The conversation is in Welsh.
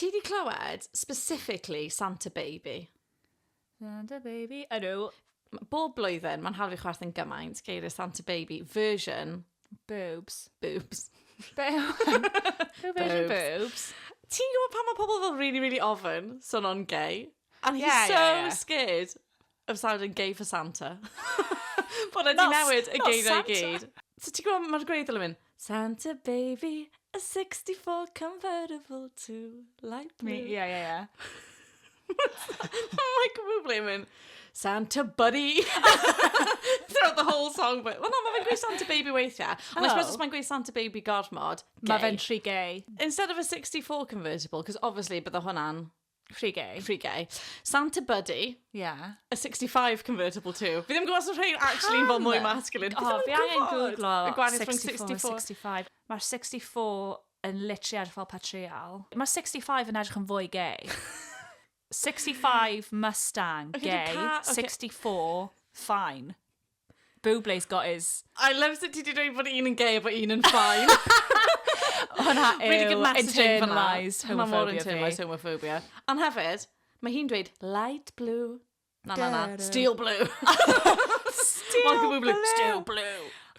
Ti di clywed specifically Santa Baby? Santa Baby, ydw. Bob blwyddyn, mae'n hal fi chwerthin gymaint, geiriau Santa Baby version... Boobs. Boobs. Version boobs. Ti'n gwybod pan mae pobl fel really, really ofn sôn o'n gay? And he's yeah, so yeah, yeah. scared of sounding gay for Santa. Bod e di newid y geiriau i gyd. So ti'n gwybod, mae'r gwreiddiol yn mynd, Santa baby, a 64 convertible to light blue. Me, yeah. Michael Bublé yn mynd, Santa buddy. Throughout the whole song. But, well, no, mae fe'n gweud Santa baby weithiau. Ond oh. I suppose os mae'n gweud Santa baby gormod, gay. Mae fe'n rhy gay. Instead of a 64 convertible, because obviously bydde hwnna'n Free gay. Free gay. Santa Buddy. Yeah. A 65 convertible too. Fi ddim yn gwybod os yw'r rhain actually yn fel mwy masculine. Oh, fi angen googlo y gwahaniaeth rhwng 64 65. Mae'r 64 yn literally edrych fel patrial. Mae'r 65 yn edrych yn fwy gay. 65 Mustang, okay, gay. Okay. 64, fine. Bublé's got his... I love sut ti wedi dweud bod un yn gay a bod un yn fine. Hwna yw really good messaging internalised homophobia. Mae mor internalised homophobia. Ond hefyd, mae hi'n dweud light blue. Na, na, na. Steel blue. Steel blue. Steel blue.